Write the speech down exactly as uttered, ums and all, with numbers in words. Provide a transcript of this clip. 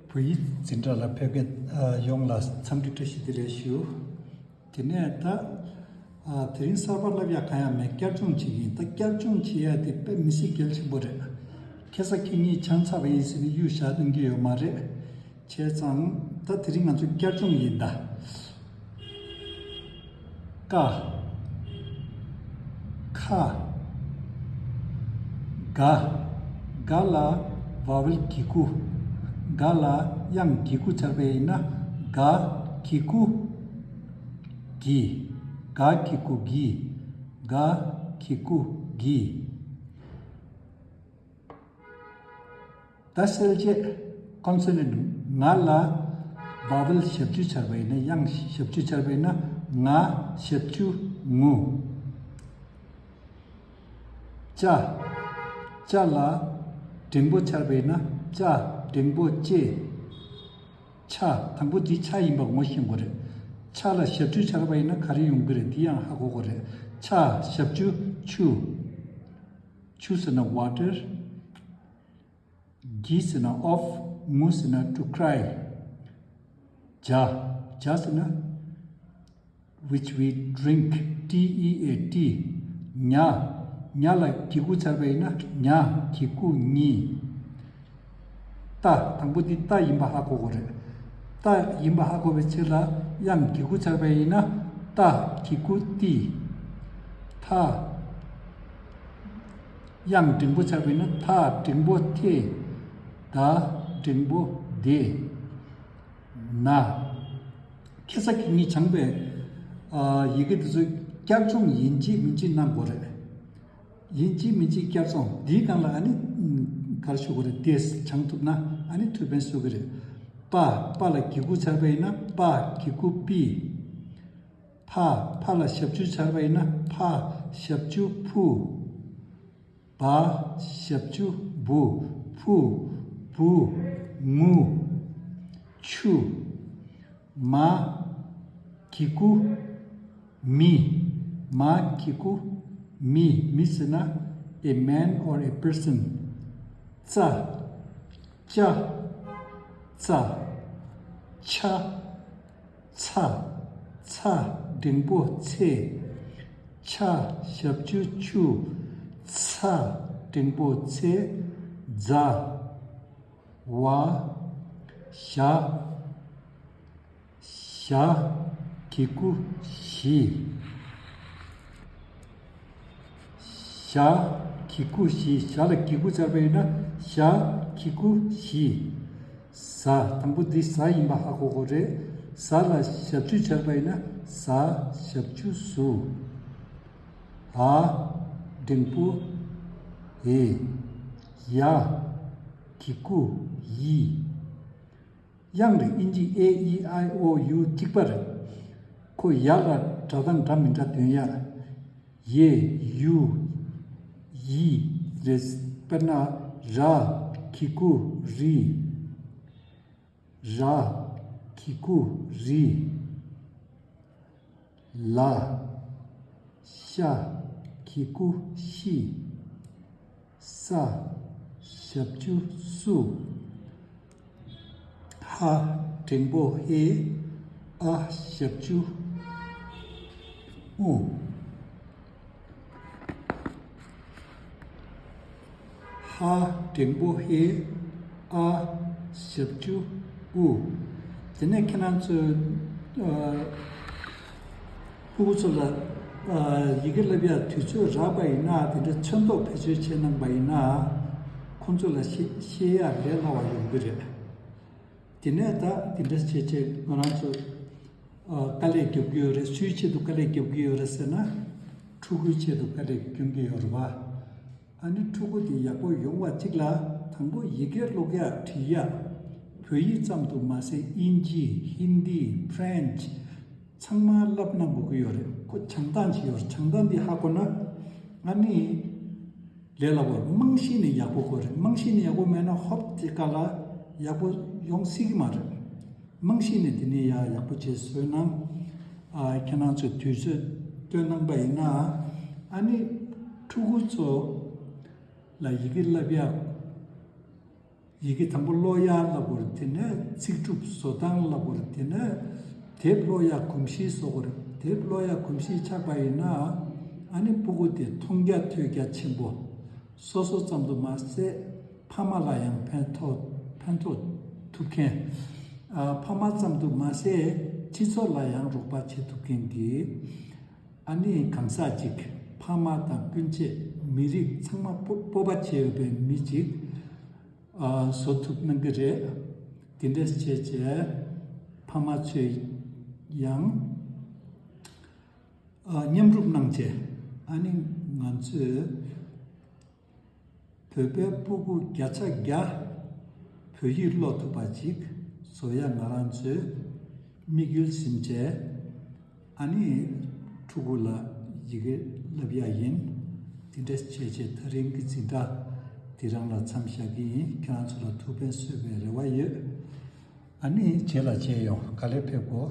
བོད་ཡིག་འཛིན་གྲྭ་ལ་ཕེབས་མཁན་ཡོངས་ལ་འཚམས་འདྲི་བཀྲ་ཤིས་བདེ་ལེགས་ཞུ། དེ་ནས་ད་དེ་རིང་གསར་པ་བསླབ་ཡག་གང་ཡང་མེད། བསྐྱར་སྦྱོང་བྱེད་ཀྱི་ཡིན། ད་བསྐྱར་སྦྱོང་བྱེད་ཡག་དེ་དཔེ་མི་སྲིད་གལ་ཆེན་པོ་རེད། ཁ་སང་ཁ་ཉིན་སྦྱངས་ཚར་བ་ཡིན་ཟེར་ནས་གཡུག་བཞག་གཏོང་གི་ཡོད་མ་རེད། བྱས་ཙང་ད་དེ་རིང་ང་ཚོ་བསྐྱར་སྦྱོང་ཡིན་ད། ཀ་ཁ་ག་ག་ལ་ཝ་ཝལ་གི་གུ། ག་ལ་དབྱངས་གི་གུ་ཆར་པ་ཡིན་ན་ག་གི་གུ་གི། ག་གི་གུ་གི། ག་གི་གུ་གི། ད་གསལ་བྱེད་ཀོན་སོ་ནན་ཊི། ང་ལ་ཝ་ཝལ་ཞབས་ཀྱུ་ཆར་པ་ཡིན་ན། དབྱངས་ཞབས་ཀྱུ་ཆར་པ་ཡིན་ན་ང་ཞབས་ཀྱུ་ངུ། ཅ། ཅ་ལ་འགྲེང་བུ་ཆར་པ་ཡིན་ན་ཅ་འགྲེང་བུ་ཅེ། ཆ། དང་པོ་འདི་ཆ་ཡིན་པ་ངོ་ཤེས་དགོས་རེད། ཆ་ལ་ཞབས་ཀྱུ་ཆར་པ་ཡིན་ན་ག་རེ་ཡོང་གི་རེད། འདི་ཡང་ཧ་གོ་དགོས་རེད། ཆ་ཞབས་ཀྱུ་ཆུ། ཆུ་ཟེར་ན་ཝ་ཊར། གི་ཟེར་ན་ཨོཕ། ངུ་ཟེར་ན་to cry། ཇ། ཇ་ཟེར་ན་which we drink, T E A tea། ཉ། ཉ་ལ་གི་གུ་ཆར་པ་ཡིན་ན་ཉ་གི་གུ་ཉི། ཏ། དང་པོ་འདི་ཏ་ཡིན་པ་ཧ་གོ་དགོས་རེད། ཏ་ཡིན་པ་ཧ་གོ་བའི་ཆེད་ལ་དབྱངས་གི་གུ་ཆར་པ་ཡིན་ན་ཏ་གི་གུ་ཏི། ཐ། དབྱངས་འགྲེང་བུ་ཆར་པ་ཡིན་ན་ཐ་འགྲེང་བུ་ཐེ། ད་འགྲེང་བུ་དེ། ན། ཁ་སང་ཁ་ཉིན་སྦྱངས་པའི་ཡི་གེ་འདི་ཚོ་བསྐྱར་སྦྱོང་ཡིན་གཅིག་མིན་གཅིག་གནང་དགོས་རེད། ཡིན་གཅིག་མིན་གཅིག་བསྐྱར་སྦྱོང་འདིའི་སྒང་ལ་ཨ་ནི་ག་རེ་ཞུ་དགོས་རེད། དེ་སྦྱང་ཐུབ་ན་ཨ་ནི་ཐུགས་ཕན་གསོས་ཀྱི་རེད། པ། པ་ལ་གི་གུ་ཆར་པ་ཡིན་ན་པ་གི་གུ་པི། ཕ། ཕ་ལ་ཞབས་ཀྱུ་ཆར་པ་ཡིན་ན་ཕ་ཞབས་ཀྱུ་ཕུ། བ། ཞབས་ཀྱུ་བུ། ཕུ། བུ། ངུ། ཆུ། མ། གི་གུ། མི། མ་གི་གུ་མི། མི་ཟེར་ན་a man or a person། ཙ། ཅ། ཙ། ཆ། ཚ། ཚ་འགྲེང་བུ་ཚེ། ཆ་ཞབས་ཀྱུ་ཆུ། ཚ་འགྲེང་བུ་ཚེ། ཛ། ཝ། ཞ། ཞ་གི་གུ་ཞི། ཞ་གི་གུ་ཞི། ཞ་ལ་གི་གུ་ཆར་པ་ཡིན་ན་ཞ་གི་གུ་ཞི། ཟ། དང་པོ་འདི་ཟ་ཡིན་པ་ཧ་གོ་དགོས་རེད། ཟ་ལ་ཞབས་ཀྱུ་ཆར་པ་ཡིན་ན་ཟ་ཞབས་ཀྱུ་ཟུ། འ་འགྲེང་བུ་འེ། ཡ་གི་གུ་ཡི། དབྱངས་རེད། ཨིན་ཇི་ཨེ་ཨི་ཨའི་ཨོ་ཡུ་གཅིག་པ་རེད། ཁོ་ཡ་ལ་སྒྲ་གདངས་འདྲ་མི་འདྲ་འདོན་ཡ། ཡེ། ཡུ། ཡི་རེད། དཔེར་ན་ར་གི་གུ་རི། ར་གི་གུ་རི། ལ། ཤ་གི་གུ་ཤི། ས་ཞབས་ཀྱུ་སུ། ཧ་འགྲེང་བུ་ཧེ། ཨ་ཞབས་ཀྱུ་ཨུ། ཧ་འགྲེང་བུ་ཧེ། ཨ་ཞབས་ཀྱུ་ཨུ། དེ་ནས་ཁྱེད་རང་ཚོས་ཨ་ཕྲུ་གུ་ཚོ་ལ་ཨ་ཡི་གེ་བསླབ་ཡག་དུས་ཚོད་རག་པ་ཡིན་ན། དེ་འདྲ་ཚོན་མདོག་བེད་སྤྱོད་བྱས་གནང་པ་ཡིན་ན། ཁོང་ཚོ་ལ་ཤེས་ཤེས་ཡག་ལས་སླ་བ་ཡོང་གི་རེད། དེ་ནས་ད་དེ་འདྲ་བྱས་བྱས་ང་རང་ཚོ་ཨ་དཀའ་ལས་རྒྱབ་ཀྱི་ཡོད་རེད། སུའི་ཆེད་དུ་དཀའ་ལས་རྒྱབ་ཀྱི་ཡོད་རེད་ཟེར་ན། ཕྲུ་གུའི་ཆེད་དུ་དཀའ་ལས་སྐྱོན་གྱི་ཡོད་རེད་བ། ཨ་ནི་ཕྲུ་གུ་དེ་ཡག་པོ་ཡོང་བ་གཅིག་ལ། དང་པོ་ཡི་གེ་ཀློག་ཡག་བྲིས་ཡག་བོད་ཡིག་ཙམ་དུ་མ་ཟད། ཨིན་ཇི། ཧིན་དི། ཕྲན་ཅི། ཚང་མ་བསླབ་གནང་དགོས་ཀྱི་ཡོད་རེད། ཁོ་སྦྱང་སྟངས་ཅིག་ཡོད་རེད། སྦྱང་སྟངས་འདི་ཧ་གོ་ན་ཨ་ནི་ལས་སླ་བོ། རྨང་གཞི་ནས་ཡག་པོ་དགོས་རེད། རྨང་གཞི་ནས་ཡག་པོ་མེད་ན་ཧོབ་དེ་ག་ལ་ཡག་པོ་ཡོང་སྲིད་ཀྱི་མ་རེད། རྨང་གཞི་ནས་དེ་ནས་ཡག་ཡག་པོ་བྱས་བཟོས་ན། ཨ་ཁྱེད་རང་ཚོས་དུས་ཚོད་བཏོན་གནང་པ་ཡིན་ན། ཨ་ནི་ཕྲུ་གུ་ཚོ་ལ་ཡི་གེ་བསླབ་ཡག་ཡི་གེ་དང་པོ་ཀློག་ཡག་ལབ་དགོས་རེད། དེ་ནས་ཚིག་གྲུབ་བཟོ་སྟངས་ལབ་དགོས་རེད། དེ་ནས་དེབ་ཀློག་ཡག་གོམས་གཤིས་བཟོ་དགོས་རེད། དེབ་ཀློག་ཡག་གོམས་གཤིས་ཆགས་པ་ཡིན་ན་ཨ་ནི་སྤུ་གུ་དེ་མཐོང་རྒྱ་ཐོས་རྒྱ་ཆེན་པོ། སོ་སོ་ཙམ་དུ་མ་ཟད་ཕ་མ་ལ་ཡང་ཕན་ཐོགས་ཕན་ཐོགས་ཐུབ་མཁན། ཨ་ཕ་མ་ཙམ་དུ་མ་ཟད་སྤྱི་ཚོགས་ལ་ཡང་རོགས་པ་བྱེད་ཐུབ་མཁན་གྱི་ཨ་ནི་གང་ཟག་ཅིག་ཕ་མ་དང་སྤུན་མཆེད་མི་རིགས་ཚང་མ་སྤོ་སྤོབས་པ་བྱེད་འོས་པའི་མི་ཅིག་ཨ་བཟོ་ཐུབ་གནང་གི་རེད། དེ་འདྲས་བྱས་བྱས་ཕ་མ་ཚོས་ཡང་ཨ་མཉམ་རུབ་གནང་བྱས་ཨ་ནི་ང་ཚོས་བོད་པའི་སྤུ་གུ་བརྒྱ་ཆ་བརྒྱ་བོད་ཡིག་ཀློག་ཐུབ་པ་ཅིག་བཟོ་ཡ་ང་རང་ཚོའི་དམིགས་ཡུལ་ཟིན་བྱས་ཨ་ནི་ཕྲུ་གུ་ལ་ཡི་གེ་བསླབ་ཡ་ཡིན། དེ་འདྲས་བྱས་བྱས་ད་རིང་གི་འཛིན་གྲྭ་དེ་རང་ལ་མཚམས་བཞག་གི་ཡིན། ཁྱེད་རང་ཚོ་ལ་ཐུགས་ཕན་གསོས་པའི་རེ་བ་ཡོད། ཨ་ནི་རྗེས་ལ་མཇལ་ཡོང་། ག་ལེར་ཕེབས་གོ།